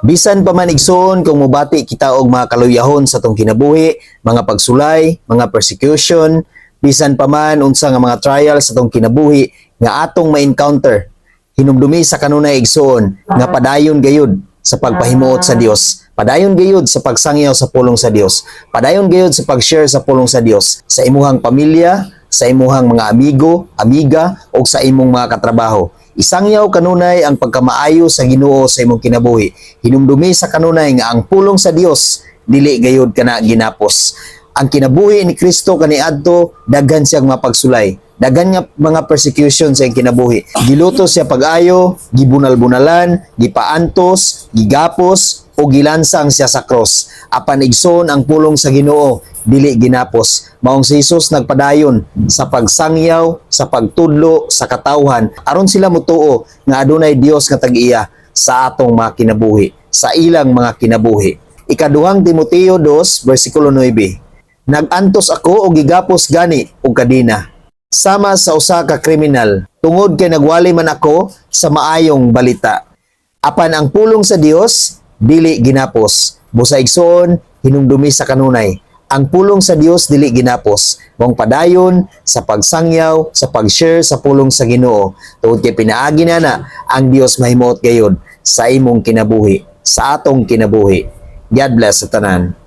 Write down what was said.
Bisan pa man, igsoon, kung mobati kita og mga kaluyahon sa atong kinabuhi, mga pagsulay, mga persecution, bisan pa man unsa nga mga trial sa atong kinabuhi nga atong ma-encounter, hinumdumi sa kanunay, igsoon, nga padayon gayud sa pagpahimuot sa Dios. Padayon gayud sa pagsangyaw sa pulong sa Dios. Padayon gayud sa pag-share sa pulong sa Dios sa imuhang pamilya, sa imuhang mga amigo, amiga o sa imong mga katrabaho. Isangyaw kanunay ang pagkamaayo sa Ginoo sa imong kinabuhi. Hinumdumi sa kanunay nga ang pulong sa Dios dili gayud kana ginapos. Ang kinabuhi ni Kristo kaniadto, daghan siyang mapagsulay. Daghan nga mga persecution sa iyang kinabuhi. Giluto siya pag-ayo, gibunal-bunalan, gipaantos, gigapos, o gilansang siya sa cross. Apan, igsoon, ang pulong sa Ginoo dili ginapos. Maong si Jesus nagpadayon sa pagsangyaw, sa pagtudlo sa katawhan aron sila motuo nga adunay Dios nga tag-iya sa atong mga kinabuhi, sa ilang mga kinabuhi. Ikaduhang Timoteo 2 versikulo 9. Nag-antos ako og gigapos gani og kadena sama sa usa ka kriminal tungod kay nagwali man ako sa maayong balita. Apan ang pulong sa Dios dili ginapos. Busa, igsoon, hinumdumi sa kanunay. Ang pulong sa Dios dili ginapos. Maong padayon sa pagsangyaw, sa pag-share sa pulong sa Ginoo. Tungod kay pinaagi na na ang Dios mahimuot gayud sa imong kinabuhi, sa atong kinabuhi. God bless sa tanan.